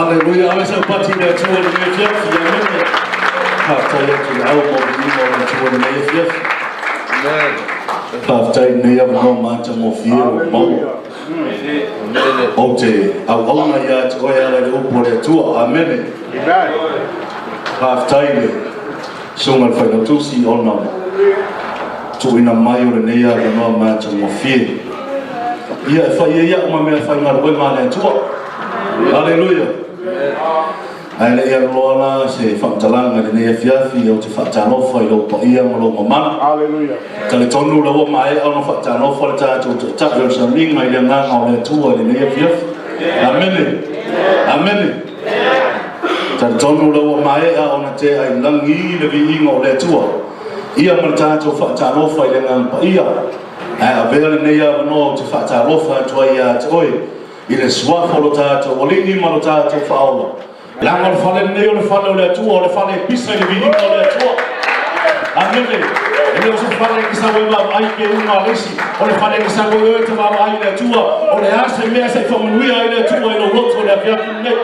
Haleluia, ave sau pati i le Atua i lenei afiafi. Amene. Faafetai atu i le au ma viiga o le Atua i lenei afiafi. Faafetai i lenei avanoa matagofie ua maua. Ou te auauna ia te oe e ala i le upu a le Atua. Amene. Faafetai i le Susuga i le Failautusi ona o le tuuina mai o lenei avanoa matagofie. Ia e fai ai au ma mea faigaluega a le Atua. Aleluia. Ae le i alu loa la se faamatalaga i lenei afiafi, ou te faatalofa i lou paia ma lou mamalu. Aleluia. Talitonu la ua maea ona faatalofa le tatou Taitai o le Samiga i le agaga o le Atua i lenei afiafi. Amene. Amene. Talitonu la ua maea ona tea i lagi le viiga o le Atua. Ia ma le tatou faatalofa i le agaga paia. Ae avea lenei avanoa ou te faatalofa atu ai ia te oe i le suafa o lo tatou Alii ma lo tatou Faaola. Leaga o le fale lenei o le fale o le Atua, o le fale e pisa i le viiga o le Atua. Amene. E le o se fale e te sau ai vaavaai i keuga a le isi, o le fale e te sau ai oe e te vaavaai i le Atua. O le a se mea se i faamanuia ai le Atua i lou loto i le afiafi lenei.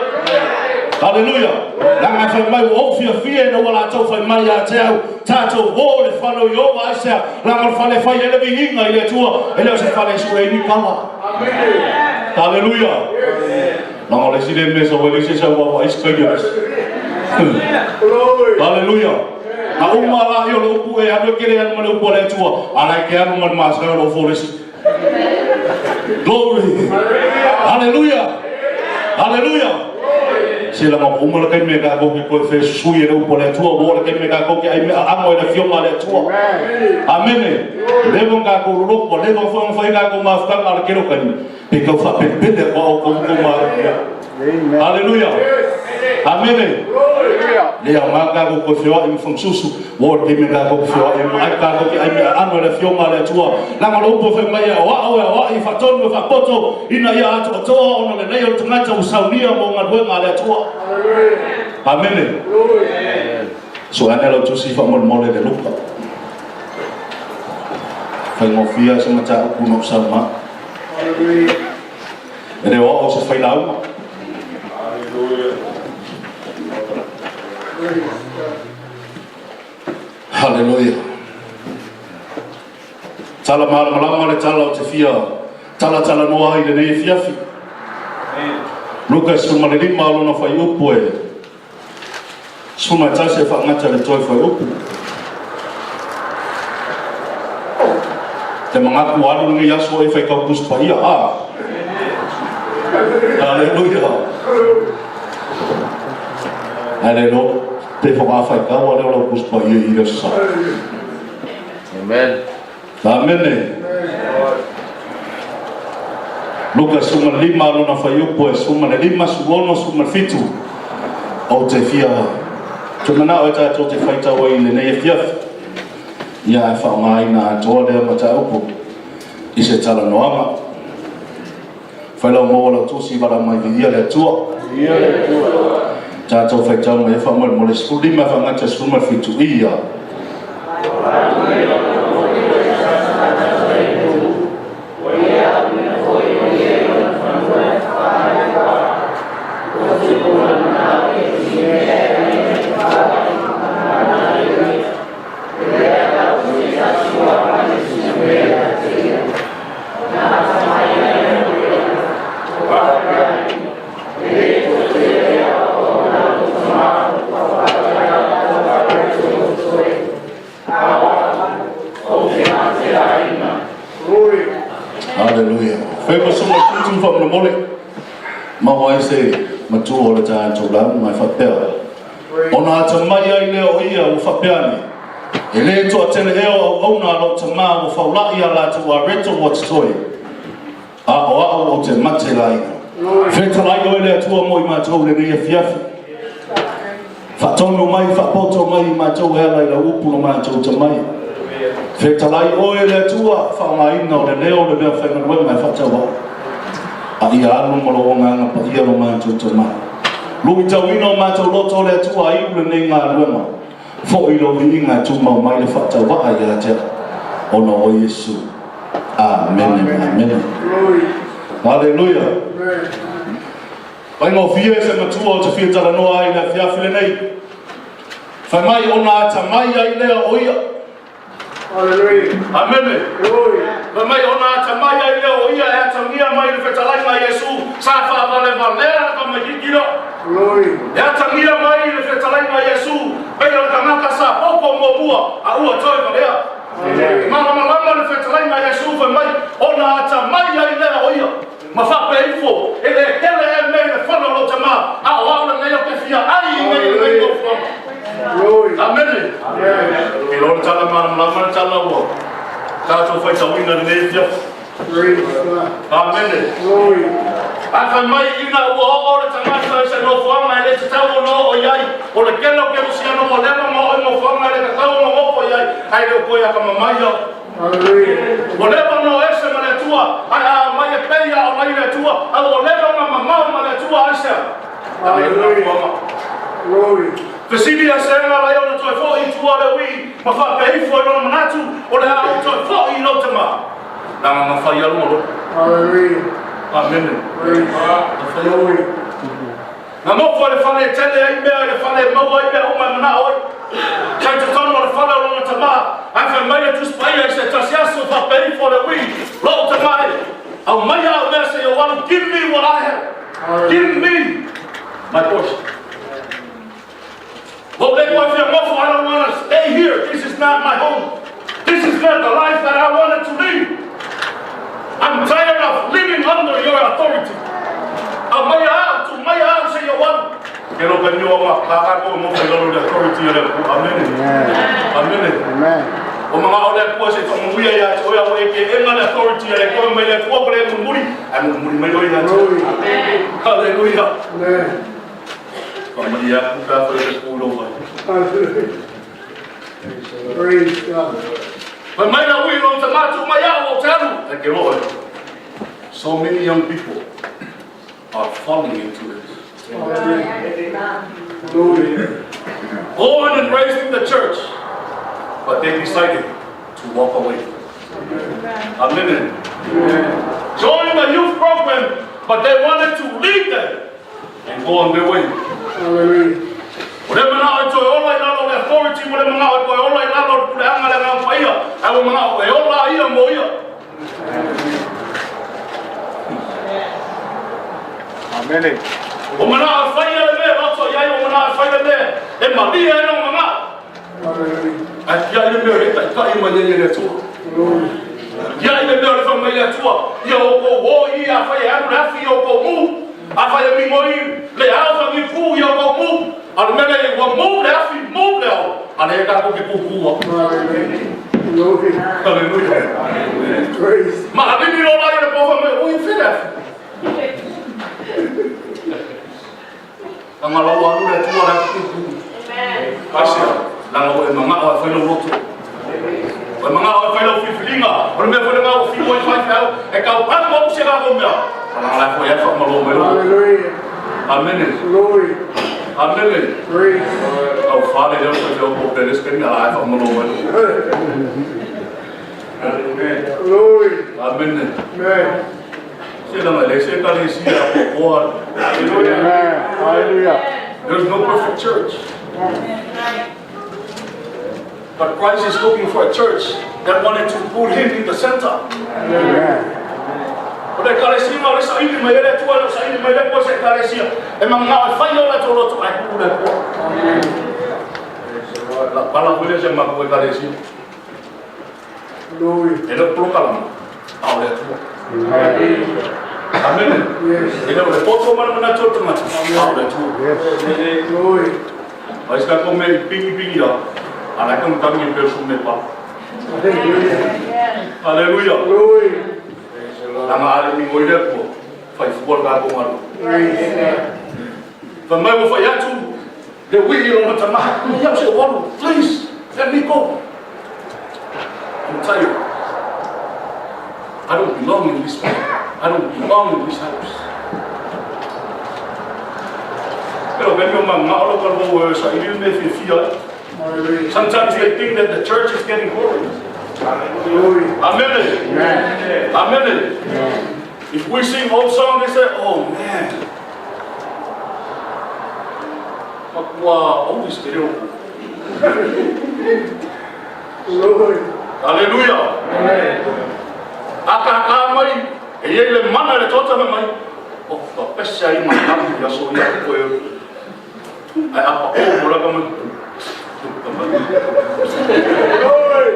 Haleluia. Leaga e fai mai ua ou fiafia ina ua latou fai mai ia te au, tatou o i le fale o Ieova. Aisea? Leaga o le fale e fai ai le viiga i le Atua, e le o se fale e sue ai ni pala. Haleluia. Leaga o le isi lea mea sau ai le isi e sau vaavaai se kaini o le isi. Haleluia. Na uma la i o le upu e alu e kele alu ma le upu a le Atua, a la e ke alu ma le masai o le ofo o le isi. Glory. Haleluia. Haleluia. Se laga ua uma le taimi e tatou te toe fesusui e le upu a le Atua, ua oo le taimi e tatou te ai mea aano e le Afioga a le Atua. Amene. Leva ona tatou lolotu, ua leva foi ona fai tatou mafutaga a le tele o taimi, pe tau faapelepele atu a outou ma tou malu. Haleluia. Amene. Le aoga tatou toe feoai ma fagasusu, ua oo le taimi e tatou te feoai ma ai tatou te ai mea aano e le Afioga a le Atua. Leaga o le upu e fai mai e aoao e aoai, faatonu e faapoto, ina ia atoatoa ona lelei o le tagata ua saunia mo galuega a le Atua. Amene. Sue ane lau tusi faamolemole i le Luka. Faigofie se mataupu na ou saunoa. E le o au o se failauga. Haleluia. Tala malamalama le tala o te fia talatalanoa ai i lenei afiafi. Luka 15 o lona fuaiupu e 11 e faagata i le toe fuaiupu. Te manatu ua alu lenei aso e faitau Tusi Paia. Ah. Haleluia. Ae le iloa pe faatoa faitau a lea o lau Tusi Paia i le Aso Sa. Amen. Amene. Luka 15 lona fuaiupu e 15, 16, 17. Ou te fia te manao e tatou te faitau ai i lenei afiafi. Ia ae faaaogaina atoa lea mataupu i se talanoaga. Fai lau maua lau tusi vala mai viia le Atua. Viia le Atua. Tatou faitau mai ai faamolemole 15 faagata 17 ia. Haleluia. Fai ma suma tutu faamolemole. Maua ai se matua o le tatou lauga e faapea. Ona atamai ai lea o ia ua faapea ane, E lē toatele ea o auauna a lou tamā ua faula'i a latou areto ua totoe, a o a'u ou te mate laina. Fetalai oe le Atua mo i matou i lenei afiafi. Faatonu mai, faapoto mai i matou e ala i lau upu lo matou tamai. Fetalai oe le Atua, faaaogaina o le leo o le mea faigaluega e faataua'u. A ia alu ma lou Agaga Paia lo matou tamai. Luitauina o matou loto o le Atua a iu lenei galuega. Foi lou viiga e tumau mai le faatauvaa ia te au, ona o Iesu. Amene, amene. Aleluia. Faigofie se matua ou te fia talanoa ai i le afiafi lenei. Fai mai ona atamai ai lea o ia. Hallelujah. Amene. Glory. Fai mai ona atamai ai lea o ia e atagia mai i le fetalaiga a Iesu sa faavalevalea le tamaitiiti lea. Glory. E atagia mai i le fetalaiga a Iesu pei o le tagata sa poto muamua a ua toe valea. Hallelujah. Malamalama le fetalaiga a Iesu fai mai ona atamai ai lea o ia. Ma faapea ifo, e le tele ea mea i le fale o lou tama, a o au lenei ou te fia ai i inei i lenei nofoaga. Glory. Amene. Amen. I lo le tala malamalama le tala ua tatou faitauina i lenei afiafi. Praise God. Amene. Glory. Ae fai mai ina ua oo le tagata i se nofoaga e le tatau ona oo i ai, o le tele o kerisiano ua leva ona oo i nofoaga e le tatau ona nofo i ai, ae le o toe atamamai au. Hallelujah. Ua leva ona o ese ma le Atua, ae a aumai e pei a ola i le Atua, a ua leva ona mamao ma le Atua, aisea? Lana i le nofoaga. Glory. Fesili a se ala ai ona toe foi i tua le uii ma faapea ifo i lona manatu, o le a ou toe foi i lou tama. Leaga na fai alu alofa. Hallelujah. Amene. Praise. Na fai alu. Glory. Na nofo i le fale e tele ai mea, i le fale e maua ai mea uma e manao ai. Sa i totonu o le fale o lona tama, ae fai mai le Tusi Paia i se tasi aso, faapea ifo le uii, Lou tama e, aumaia au mea se i ou alu, give me what I have. Give me my portion. Ua ou le toe fia nofo, I don't want to stay here, this is not my home. This is not the life that I wanted to live. I'm tired of living under your authority. Aumaia au, tuu maia au se i ou alu. Ke lo ka niu ama, ka ka ko mo whai lalo le authority o le Atua. Amene. Amene. Amen. O mga o le Atua se whangamuia ia te oia o e ke enga le authority a le koe mai le Atua ko le mulimuli. Ai mulimuli mai oi ia te. Glory. Hallelujah. Amen. Whamalia aku ka whai le pūlo mai. Hallelujah. Praise God. Fai mai la ui lo te matu mai au o te alu. E ke loe. So many young people are falling into this. Hallelujah. Glory. Born and raised in the church, but they decided to walk away. Amen. Amen. Join the youth program, but they wanted to leave them and go on their way. Hallelujah. O le manao e toe ola i lalo o le authority, o le manao e toe ola i lalo o le puleaga le Agaga Paia, ae ua manao e ola ia mo ia. Amene. Ua manao e fai ia le mea e loto i ai, ua manao e fai le mea e malie ai lona manao. Hallelujah. Ae tiai le mea e taitai mai ai e le Atua. Glory. Tiai le mea o le fai mai le Atua, ia outou o i afai e alu le afi ia outou mu, afai e migoi le ao fagifu ia outou mu, a o le mea lea ua mu le afi, mu le ao, a lea tatou te kukua. Hallelujah. Glory. Hallelujah. Praise. Ma alimi lo lai le pofa mai, ui fele afi. Anga lau alu le Atua le afi kuku. Aisea, langa ua e mangao e fai lou loto. Ua e mangao e fai lau filifiliga, o le mea foi lena ua fiu ai faifeau, e tau palu au se latou mea. A langa la e foi ai faamalo mai lou. Hallelujah. Amene. Glory. Amene. Praise. Tau fale lea o le faifeau po o pele se taimi, a la e faamalo mai lou. Glory. Amene. Amen. Se langa le se ekalesia popoa. Hallelujah. Amen. Hallelujah. There's no perfect church. But Christ is looking for a church that wanted to put him in the center. Amen. O le ekalesia o le saili mai e le Atua, e le o saili mai le Atua i se ekalesia e manao e fai o latou loto ae tuu le Atua. La pala foi lea si a matou ekalesia. Glory. E le o polokalame, a o le Atua. Amen. Amene. Yes. E le o le poto ma le manatu o le tagata, a o le Atua. Yes. Glory. A isi tatou mea i pigipigi a, a la e tagitagi e pei o sume pala. Hallelujah. Hallelujah. Glory. Langa a le migoi le Atua, fai fua le tatou galuega. Praise God. Fai mai ua fai atu le uii i lona tama, Ia au se ou alu, please, let me go. I'm tired. I don't belong in this place. I don't belong in this house. Pero when you mga lo kalbo sa ili me fiafia ai. Hallelujah. Sometimes they think that the church is getting boring. Glory. Amen. Amen. Amen. If we sing old song, they say, oh man, Matua always te reo. Glory. Aleluia. A ka ka mai, e iai le mana le tota mai. O fa pese ai ma kamu ya so ya ko e. Ai apa o mo la ka mai. Glory.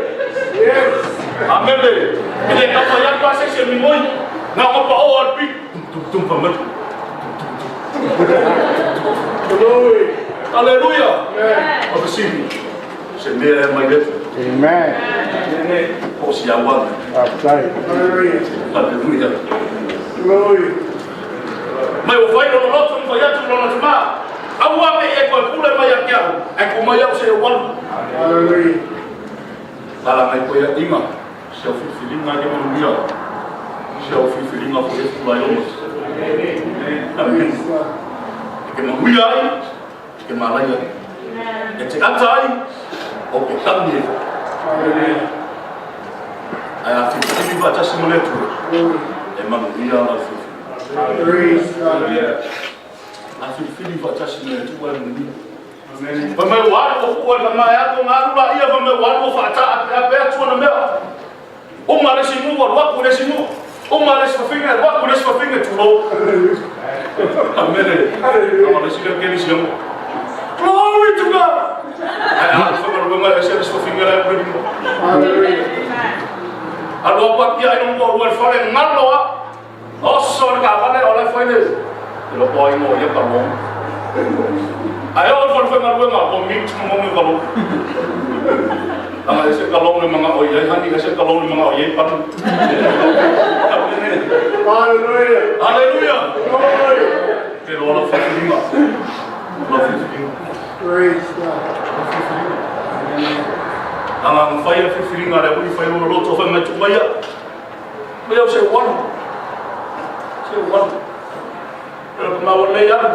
Yes. Amen. E le ka fa ya pa se se mi moi. Na o pa o al pi. Tum tum tum pa mai. Glory. Aleluia. Amen. O te sihi. Se mea e mai le. Amen. O si awa. Faafetai. Hallelujah. Aleluia. Glory. Mai o fai lona loto ma fai atu lona tama. Aua me e koe pule mai a ke au. E ko mai au se o walu. Hallelujah. Lala mai koe a inga. Se au whiwhiringa ke manuia. Se au whiwhiringa fo e pula i oma. Amen. Praise God. E ke manuia ai, e ke malai ai. E te ata ai, o ke tangi e. Hallelujah. Ai a whiwhiri wa tasi mo le tua. Glory. E manuia la whiwhiri. Praise God. A whiwhiri wa tasi mo le tua e manuia. Fa mai waru o fua na mai ako ngā rula ia fa mai waru o whaata a pe a pe atua na mea. O ma le simu wa ruaku le simu. O ma le sifafinga ruaku le sifafinga tulo. Amene. Hallelujah. Ama le sika keri siamo. Glory to God. Ai a fa ma mai se le sifafinga la pre mo. Hallelujah. Alo pa pia ai no mo rual fare ngalo a. Oso le ka vale o le fai le. Te lo poi mo ia pa mo. Ai o fa fa ma ma o mi mo mo ka lo. Anga se ka lo le manga o ia hani se ka lo le manga o ia pa. Hallelujah. Hallelujah. Glory. Te lo la fa linga. La fa linga. Praise God. Anga ang fai a whiwhiringa re ui fai o loto fai mai tu mai a. Mai au se walu. Se walu. Pero ka maua nei alu.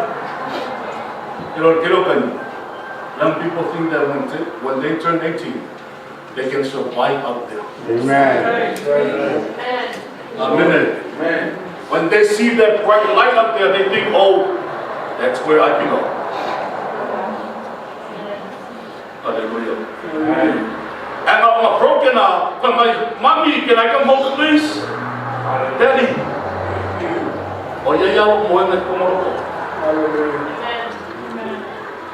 Kero kero kani. Young people think that when they turn 18, they can survive out there. Amen. Amen. When they see that bright light up there, they think, oh, that's where I belong. Hallelujah. And I'm a broken now. But my mommy, can I come home, please? Daddy. Oh, yeah, yeah, mo na ko mo Hallelujah.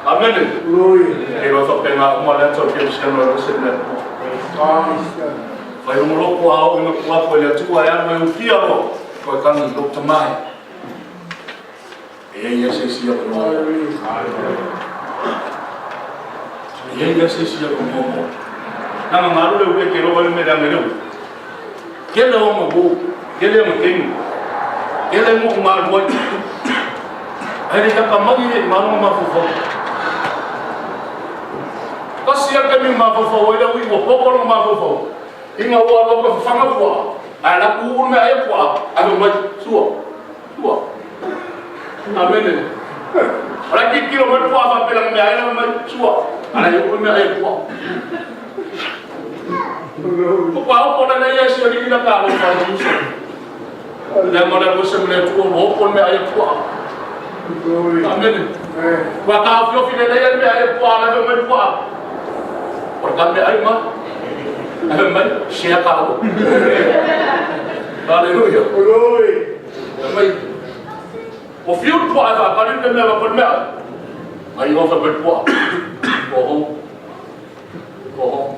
Amen. Glory. E lo fa penga mo le to ke se no se ne. Praise God. Fai mo lo ko au ina ko ko le tu ai mo u fia lo. Ko kan lo ta mai. E ia se si o no. Hallelujah. E ia se si o mo. Na ma ngalu le u ke lo ba me da me lo. Ke le o mo bu. Ke le mo ke. Ke le mo ma lo. Ai le ka ma ni ma no ma fu fu. Kasi a kami ma fu fu le ui wo poko no ma fu fu. Inga ua lo ka whanga pua. Ai la ku me ai pua. Ai mai sua. Sua. Amen. Ala ki kilo mai pua fa pela me ai la mai sua. Ala yo me ai pua. Glory. Ko pa o na ia si ori la ka lo fa Jesu. Le mo le mo se me tu o ko me ai pua. Glory. Amen. Amen. Wa ka fio fi le le me ai pua la me pua. Por ka me ai ma. Ai mai se ka o. Hallelujah. Glory. Mai o fiu pua fa ka ni me ma me. Ai o fa me pua. Go home. Go home.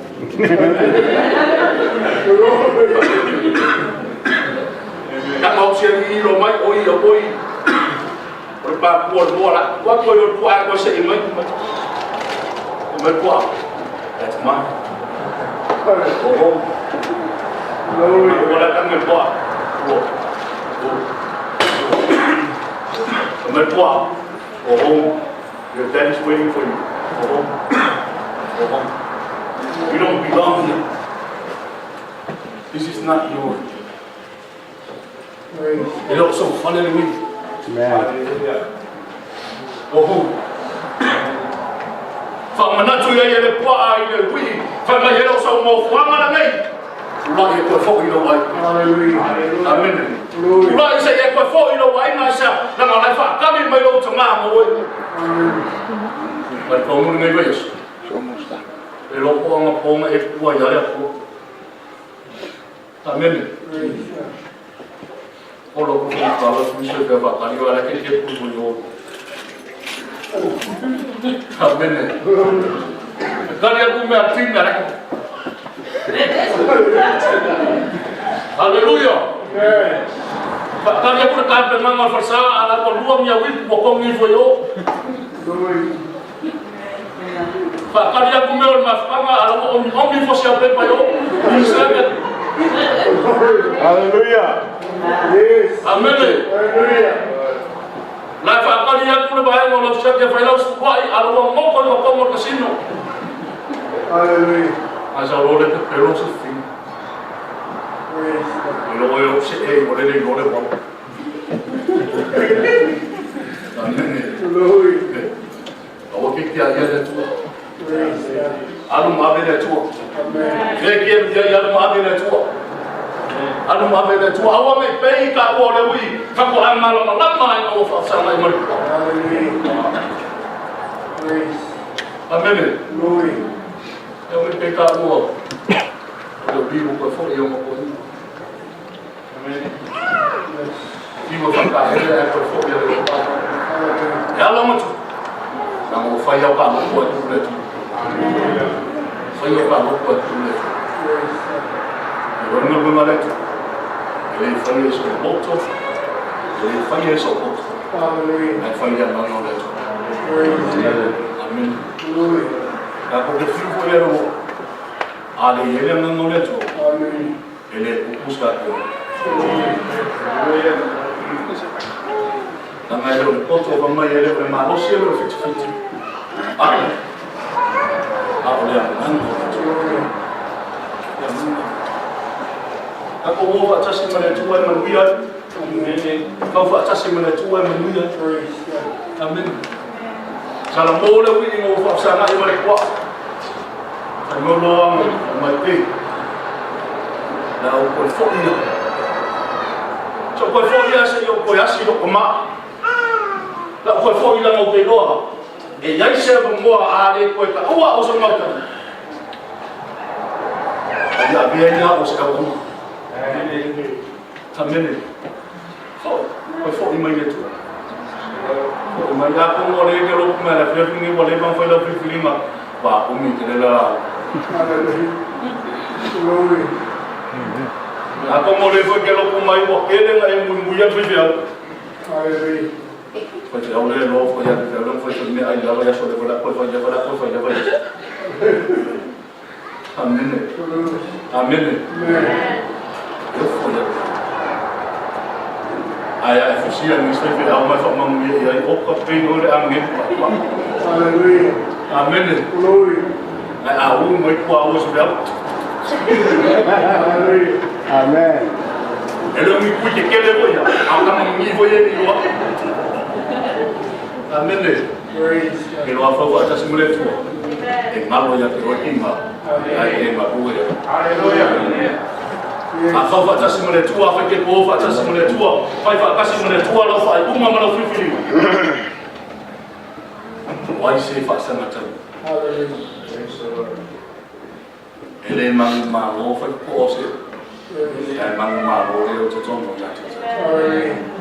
Glory. Ka mau se ni lo mai o i o i. O pa pua mo la. Wa ko yo pua ko se i mai. Mai pua. That's mine. Go home. Glory. Wala kang may pua. Go. Go. May pua. Go home. Your daddy's waiting for you. Go home. Go home. You don't belong here. This is not yours. Praise. It also funny to me. Amen. Go home. Whamanatu ia ia le pua i le ui. Whamai he rau sau mau fuanga na nei. Ula i e koe fo i lo ai. Hallelujah. Amen. Glory. Ula i se e koe fo i lo ai nā sa. Nanga lai whaakami mai lo tanga mo oe. Hallelujah. Ma le tonga lenei vaiaso, e lopoaga poga e pua ia le Atua. Amene. O lo ku ka lo ku se pe va kali wa la ke ke pu yo. Amene. Kali aku me atin na. Haleluya. Kali aku ka pe mama farsa ala ko lua mia wi ko ko ngi fo yo. Fa kali aku me o mafanga ala ko o mi fo sia pe pa yo. Ni sa Hallelujah. Yes. Amen. Hallelujah. La fa kali aku le bae mo lo sia ke fa lau suai ala ko mo ko ko mo kasino. Hallelujah. Asa lo le pe lo se fi. Praise God. Lo yo se e o le le lo le wa. Amen. Glory. Awa ke kia ia le tua. Praise God. Alu maave le tua. Amen. Ke kia ia ia alu maave le tua. Alu maave le tua. Awa me pei ka o le ui. Ka ko a malama lama ai o fa sa mai mai. Hallelujah. Praise. Amen. Glory. E me pei ka o. O le ui ko fo i o mo ko. Amen. Yes. I mo fa ka hele e ko fo i o pa. Hallelujah. E ala mo tu. Na mo fa ia ka mo ko tu le tu. Fa ia ka mo ko tu le tu. Praise God. E ronga bunga le tu. E le fa ia so moto. E le fa ia so moto. Hallelujah. E fa ia manga le tu. Praise God. Amen. Glory. Ka ko ke fiu fo ia ro. A le ele manga le tu. Hallelujah. E le kukuska ko. Na ngai le poto o mai ele le malosi ele fiti fiti. A. A o le manga le tu. Glory. Ia manga. Ka ko wo tasi ma le tu ai manuia. Ka fa tasi ma le tu ai manuia. Praise God. Amen. Sa la mo le wi ngo fa sa na i ma le kwa. Sa mo lo ang mai te. Na o ko fo ia. So ko fo ia se yo ko asi lo ma. La ko fo ia mo ke loa. E iai se mo a le ko ka ua o so mo ka. Ai a via ia o se ka mo. Amen. Fo ko fo i mai le tu. O mai la ko mo le ke lo ma la fia ni wa le ban fo la fi filima. Wa o mi ke le la. Hallelujah. Glory. A ko mo le fo ke lo ko mai wa ke le ngai mu mu ya fi fi au. Hallelujah. Fo te au le lo fo ya fi lo fo se me ai la ya so le la ko fo ya la ko fo ya fo. Amen. Glory. Amen. Amen. E fo ya. Ai ai fo sia ni se fi au mai fo ma mi ya o ka pe no le amen. Hallelujah. Amen. Glory. Ai a u mai ko au se fi au. Hallelujah. Amen. E le mi kui ke kele fo ya. Au ka mi fo ye ni wa. Amen. Praise God. Ke loa fau atasi mo le tua. E malo ia te oe ma. Ai e ma bua ia. Hallelujah. A fau atasi mo le tua, fai ke po atasi mo le tua, fai fa atasi mo le tua lau fa uma ma lau fifi. Wai se fa sanga tau. Hallelujah. E le mangu malo fai po o se. Praise. E mangu malo le o te tono ia te. Hallelujah.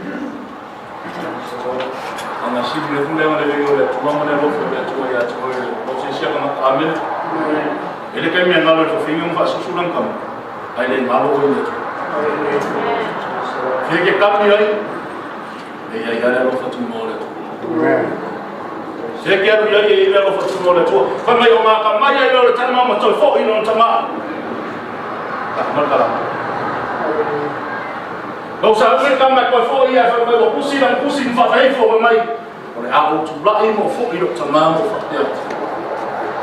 Anga si le fule ma le le le tua ma le lo fo le tua ia tua le o se sia ka amen. Amen. E le kai mea ngalo e fo finga mo fa susulang kam. Ai le ngalo o ia tua. Hallelujah. Fia ke kapi ai. E ia ia le alofa tu mo le tua. Amen. Fia ke alu ia ia le alofa tu mo le tua. Fai mai o ngā mai ai le tama ma toi fo i no tama. Ka mal kala. Hallelujah. Lau sa ui ka mai koe fo ia fai mai o pusi lang pusi mfa fai fo mai. O le a o tu lai mo fo i lo tama mo fa te atu.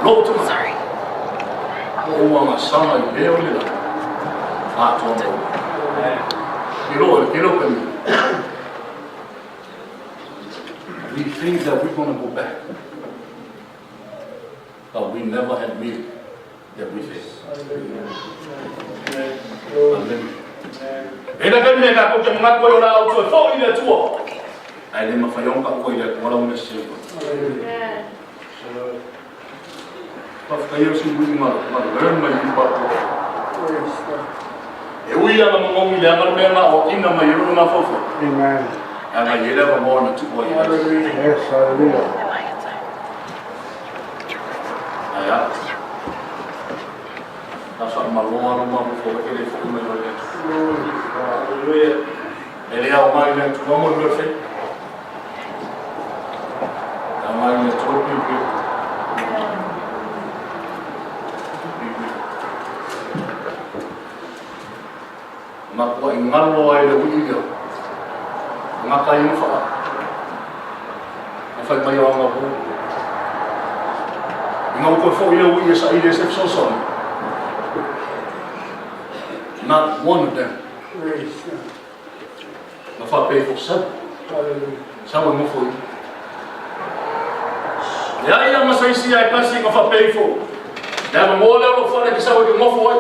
Lo tama. Sorry. O ua ngā sanga i leo le la. A tua mo. Ke lo ke lo ka mi. We think that we're going to go back. But we never admit that we fail. Hallelujah. Amen. E na kai me ka ko te mga koe o la au toe fo i le tua. Ai le mawhai onka koe i le tua la una se. Hallelujah. Faafetai au si ui ma ma learn mai i papo. Praise God. E ui ana mangogi le anga mea nga o ina mai ero nga fofo. Amen. Anga i ele wa moa na tuua i le. Hallelujah. Yes, hallelujah. Aia. Na wha maloa no ma fofo e le fo mai o le. Glory. Hallelujah. E le au mai le tua mo le fe. Au mai le tua pi pi. Pi pi. Ma kua i ngalo ai le ui ia. Ngā kai inga wha. Nga whai mai o anga po. I ngā uko fo i le ui e sa i le se so. Not one of them. Praise God. Na wha pe fo sa. Hallelujah. Sa wa mo fo i. Le ai a masa isi ai pasi nga wha pe fo. Le ama mo le olo whale ki sa wa ki ngofo ai.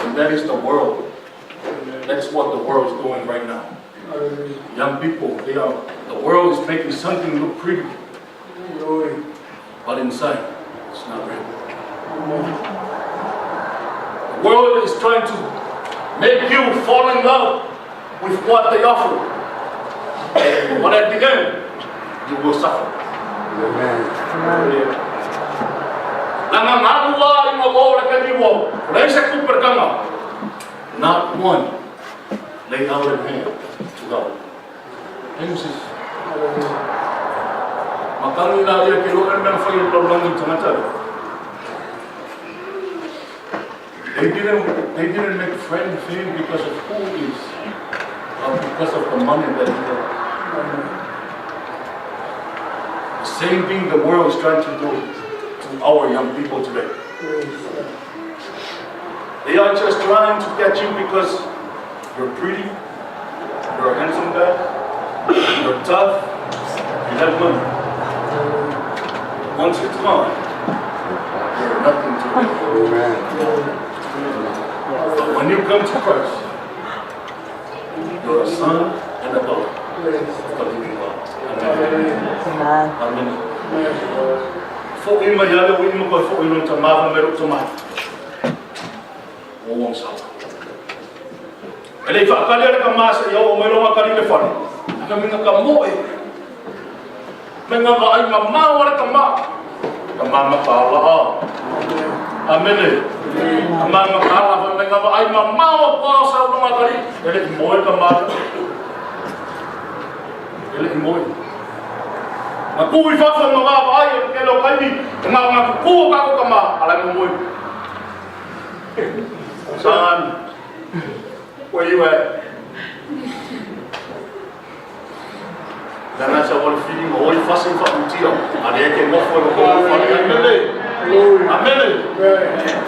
And that is the world. That's what the world is doing right now. Hallelujah. Young people, they are, the world is making something look pretty, Glory. but inside, it's not real. Amen. The world is trying to make you fall in love with what they offer. But at the end, you will suffer. Amen. Langa ngalua i ngā wō le kani wō, reise kuperkanga. Not one lay out a hand to help. Sis. Hallelujah. Makangi la ia ke loe mea whai o lalongi tangata. They didn't make friends with him because of who he is, but because of the money that he had. Amen. The same thing the world is trying to do to our young people today. Praise God. They are just trying to get you because you're pretty, you're a handsome guy, you're tough, you have money. Once it's gone, you're nothing to them. Amen. But when you come to Christ, you're a son and a daughter Praise of the living God. Amen. Hallelujah. Amen. Amen. Fo i mai ale o i mo koe fo i lon ta maha me ro mai. O wong sa. E le whaakali ale ka masa i o mai longa kari le whare. Aka minga ka moe. Me ngā ai ma mau ale ka ma. Ka mama ka ala a. Amene. Ka mama ka ala me ngā ai ma mau pa o sa longa kari. E le i moe ka mata. E le i moe. Nga kui whawha ma ngā ai e ke lo kaini, ngā ngā kuku o kako ka ma, ala mo moe. Son, where you at? Lana sa wale feeling o oi fasi fa utia. Ale ke ngofo lo ko fa amele. Glory. Amele. Amen.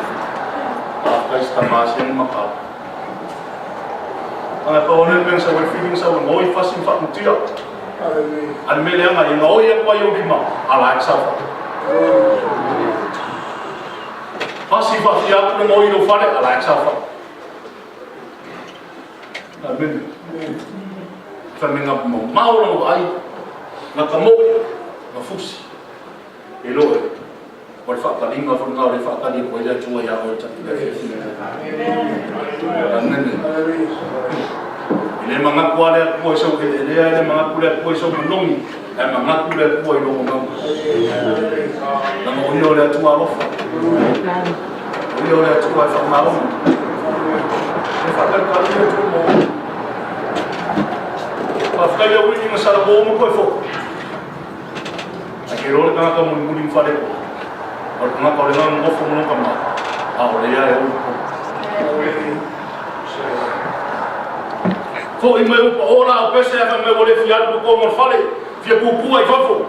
Ah, guys, tamasi ang maka. Ang pa one men sa wale feeling sa wale oi fasi fa utia. Hallelujah. Amele nga inga oi kwa yo bima. Ala sa fa. Glory. Fasi fa fia ku mo i lo fale ala sa fa. Amen. Amen. Fa menga mo mau lo ai nga ka mo nga fusi. E lo e. O le whaakalinga fo ngā o le whaakali ko ile tua ia o ta ile Amen. Hallelujah. I le mangaku ale a kua i sau ke le lea le mangaku le kua i sau manongi e mangaku le kua i longo ngau. Langa o ia o le atua alofa. O ia o le atua e whaamaono. E whakalikali le atua mo. Whawhakai au i nga sara mo mo koe fo. A ke rore kangaka muni muni mwhare ko. O le kangaka o le ngā ngofo mono ka ma. A o le ia e o ko. Fo i mai upa ora o pese a mai wale fi atu ko mo fale fi pupu ai fafo.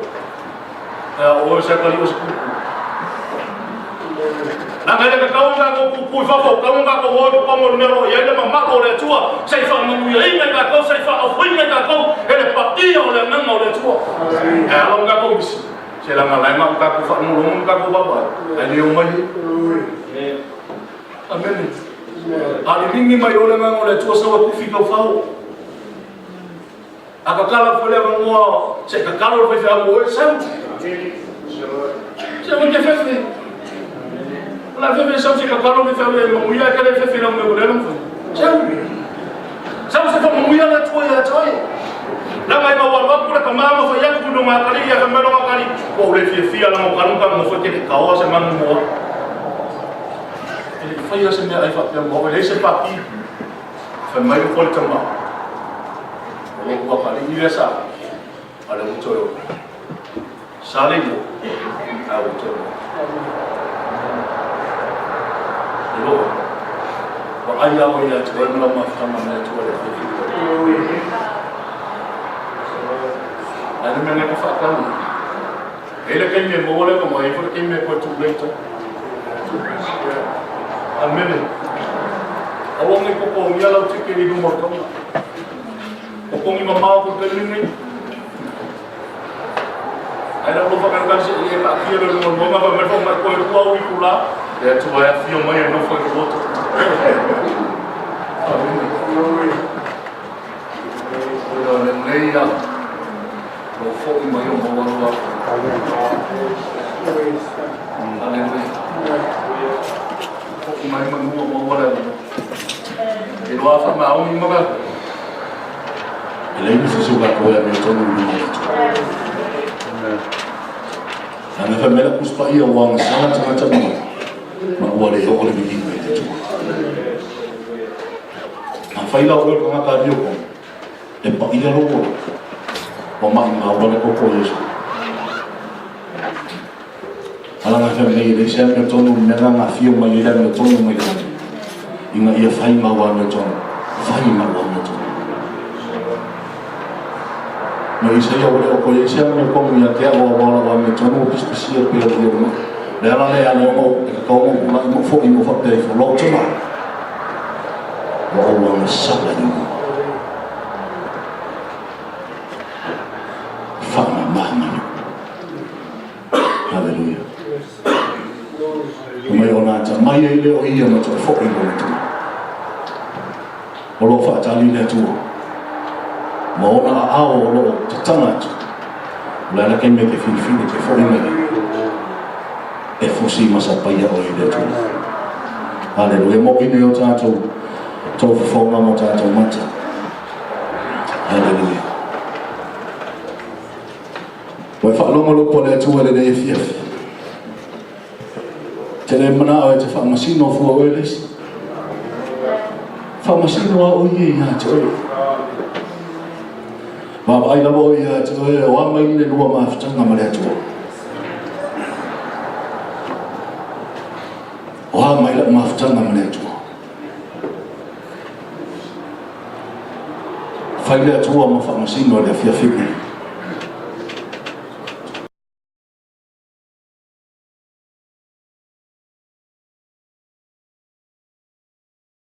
A o se kali o se pupu. Nanga ele ka kaunga ko pupu i fafo, kaunga ko o ko mo mero ia le mamako o le atua, sei fa mamu ia i mai ka kau, sei fa au hui mai ka kau, ele pa ia o le nanga o le atua. E ala nga ko misi. Se la nga lai ma ka ko fa no lo ka ko baba. Ai le o mai. Glory. Amen. A le mingi mai o le nanga o le atua sa wa kufi kau fao. A tatala foi le avanoa se i tatalo le faifeau mo oe, sau. Se aua e te fefe. O le a fefe e sau se i tatalo le faifeau e manuia ae te le fefe i lau mea ua leai lona fai. Sau. Sau se faamanuia le Atua ia te oe. Leaga ina ua alu atu le tama ma fai atu i lona atalii, ae fai mai lona atalii, Ua ou le fiafia leaga o talu ona nofo e te le i taoa se manu mo au. E le i faia se meaai faapea mo au, e leai se pati. Fai mai le le tama, o lou atalii lea sa a lea ua toe ola. Sa le iloa, ae ua toe ola. E loa, vaai lava oe ia te oe ma lau mafutaga mai Atua le afiafi. Ae le mea nei ka whaatau. E le taimi e maua le avanoa, e i ai foi le taimi e toe too late ai. Amene. Aua ne i totogia lau ticket i luma o le taula. Totogi mamao atu i le taimi lenei. Ae lau alofa kalikali se i e taatia le luga o le moana fai mai fai mai toe lua au itula. Le Atua e afio mai e nofo i le loto. Amene. Ua lelei lava lou foi mai o maua loa. Aleluia. Foi mai manu o maua le avanoa. E loa faamaoni ma ka. E leai nisi se ua toe amiotonu i luma o le Atua. Leaga e fai mai lau Tusi Paia ua agasala tagata ma ma ua le oo le viiga i le Atua. Afai la o oe o le tagata amiotonu, E paia lou ola, ua maʻimau la le koko o Iesu. Alaga fai mai e leai se amiotonu i le mea lena na afio mai ai le amiotonu mai le lagi, ina ia fai mau amiotonu, fai mau amiotonu. Ma Isaia ua le o toe i ai se amiotonu ia te au aua o lau amiotonu ua pisipisia pea o ia mai. O le ala lea e ala ai ona ou, e tatau ona ou tulai ma ou foi ma ou faapea ifo, Lou tama, Ua ou agasala i mua. Faamama Haleluia. Fai mai ona atamai ai lea o ia ma toe foi i lona tama. O lo o faatali le Atua. Ma ona aao o lo o tatala atu. O le a le taimi e te filifili e te foi mai ai. E fusi ma sapaia oe i le Atua. Haleluia. Mo ine o tatou tou fofoga ma o tatou mata. Haleluia. Ua e faalogo le upu a le Atua i lenei afiafi. Te le manao e te faamasino fua oe le isi. Faamasino a oe ia ia te oe. Vaavaai lava oe ia te oe o a mai le lua mafutaga ma le Atua. O a mai lau mafutaga ma le Atua. Fai le Atua ma faamasino i le afiafi nei.